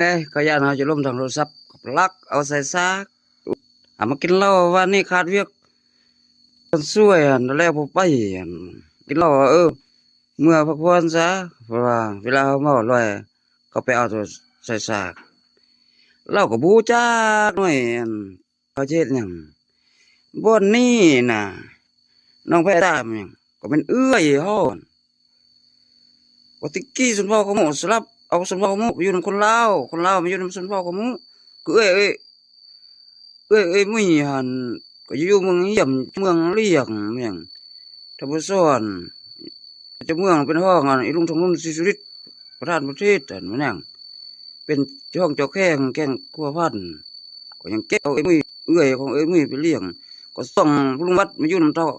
ເອີຍ ກໍຢ້ານເຮົາຈະລົ້ມທາງໂທລະສັບ ກໍລັກເອົາສາຍສາກ. ຫາມາກິນເຫຼົ້າ ວານນີ້ຂາດວຽກ ເພິ່ນຊ່ວຍຫັ້ນ ແລ້ວບໍ່ໄປ ອັນ ກິນເຫຼົ້າ ເອີ ເມືອພັກຜ່ອນຊະ ເພາະວ່າເວລາເຮົາເມົາລອຍ ກໍໄປເອົາແຕ່ສາຍສາກ. ລາວກໍບໍ່ຮູ້ຈັກໜ້ອຍ ອັນ ເຂົາຊິເຮັດຫຍັງ ບ່ອນນີ້ນະ ນ້ອງແພຕາມຫຍັງ ກໍແມ່ນເອື້ອຍເຮົາ ວ່າແຕ່ກີ້ຊົນເຜົ່າຂະໂມະສະຫຼັບເອົາຊົນເຜົ່າຂະໂມະໄປຢູ່ນຳຄົນລາວ ຄົນລາວມາຢູ່ນຳຊົນເຜົ່າຂະໂມະ ຄືເອື້ອຍ ເອື້ອຍ ເອື້ອຍ ເອື້ອຍມຸ້ຍຫັ້ນ ກໍຢູ່ເມືອງຮຽມ ເມືອງລຽງ ແມ່ນຫຍັງ ທຳມະສອນ ເຈົ້າເມືອງເປັນຮອງ ອັນ ອີລຸງທອງລຸນ ສີສຸລິດ ປະທານປະເທດ ອັນ ແມ່ນຫຍັງ ເປັນຮອງເຈົ້າແຂວງແຂວງຫົວພັນ ກໍຍັງເກັບເອົາເອື້ອຍມຸ້ຍ ເອື້ອຍຂອງເອື້ອຍມຸ້ຍໄປລ້ຽງ ກໍສົ່ງລຸງວັດມາຢູ່ນຳເຖົ້າ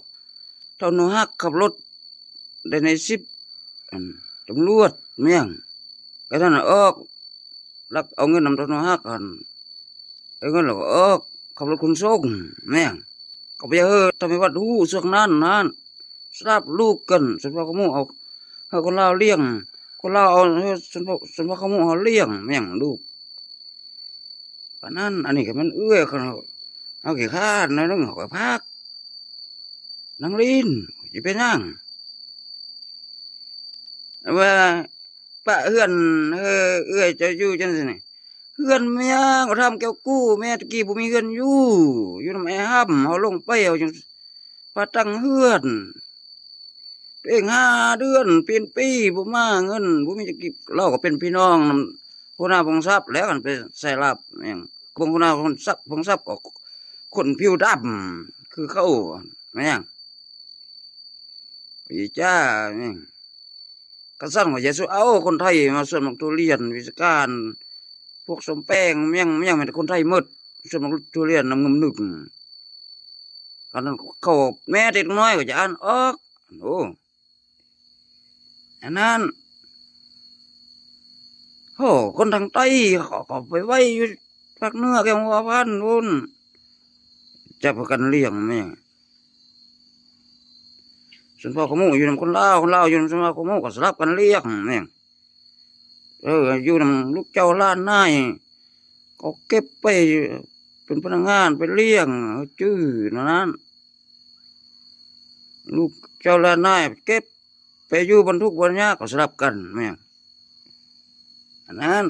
ເຖົ້າໜູຮັກ ຂັບລົດໄດ້ນາຍສິບ ອັນ ຕຳຫຼວດແມ່ນຫຍັງ ກະນັ້ນອອກ ລັກເອົາເງິນນຳເຖົ້າໜູຮັກຫັ້ນ ເອົາເງິນແລ້ວກໍອອກ ຂັບລົດຂົນສົ່ງແມ່ນຫຍັງ ກໍໄປເຮີທຳໃຫ້ວັດຮູ້ຊ່ວງນັ້ນນັ້ນ ສະຫຼັບລູກກັນ ຊົນເຜົ່າຂະໂມະເອົາ ເຮົາຄົນລາວລ້ຽງ ຄົນລາວເອົາ ເຮົາຊົນເຜົ່າ ຊົນເຜົ່າຂະໂມະເຮົາລ້ຽງແມ່ນຫຍັງລູກ ປານນັ້ນ. ອັນນີ້ກໍແມ່ນເອື້ອຍຂອງເຮົາ ເຮົາຂີ້ຄ້ານໜ້ອຍໜຶ່ງ ເຮົາກໍພັກ ນັ່ງຫຼິ້ນ ຊິເປັນຫຍັງ ວ່າປະເຮືອນ ເອີ ເອື້ອຍເຈົ້າຢູ່ຈັ່ງຊີ້ນີ້ ເຮືອນແມ່ນຫຍັງ ກໍຖາມແກ້ວກູ້ແມ່ ແຕ່ກີ້ບໍ່ມີເຮືອນຢູ່ ຢູ່ນຳອ້າຍຫຳ ເຮົາລົງໄປ ເຮົາຈັ່ງ ພາຕັ້ງເຮືອນ ຕົວເອງຫ້າເດືອນ ເປັນປີບໍ່ມາເງິນ ບໍ່ມີຈັກກີບ ລາວກໍເປັນພີ່ນ້ອງນຳຫົວໜ້າພົງຊັບແຫຼະ ຄັນໄປໃສ່ລາບຫຍັງ ເບິ່ງຫົວໜ້າພົງຊັບ ພົງຊັບກໍຄົນຜິວດຳຄືເຂົາ ແມ່ນຫຍັງ ອີຈາ ແມ່ນ ຄັນຊັ້ນກໍຢ່າສູ່ເອົາຄົນໄທມາສວນໝາກທຸລຽນ ວິຊາການ ພວກສົມແປງ ແມ່ນຫຍັງ ແມ່ນຫຍັງ ແມ່ນແຕ່ຄົນໄທໝົດ ສວນໝາກທຸລຽນນຳງຶມນຶກ ຄັນເຂົາແມ້ເດັກນ້ອຍກໍຈະອ່ານອອກ ໂອ້ ອັນນັ້ນ ໂອ້ ຄົນທາງໃຕ້ເຂົາ ເຂົາໄປໄວ້ຢູ່ພາກເໜືອແຂວງຫົວພັນພຸ້ນ ຈັບພາກັນລ້ຽງແມ່ນຫຍັງ ຊົນເຜົ່າຂະໂມະຢູ່ນຳຄົນລາວ ຄົນລາວຢູ່ນຳຊົນເຜົ່າຂະໂມະ ກໍສະຫຼັບກັນລ້ຽງແມ່ນຫຍັງ ເອີ ຢູ່ນຳລູກເຈົ້າຫຼານນາຍ ເຂົາເກັບໄປເປັນພະນັກງານໄປລ້ຽງ ຈື່ນັ້ນ ລູກເຈົ້າຫຼານນາຍເກັບໄປຢູ່ບ່ອນທຸກບ່ອນຍາກ ກໍສະຫຼັບກັນແມ່ນຫຍັງ ອັນນັ້ນ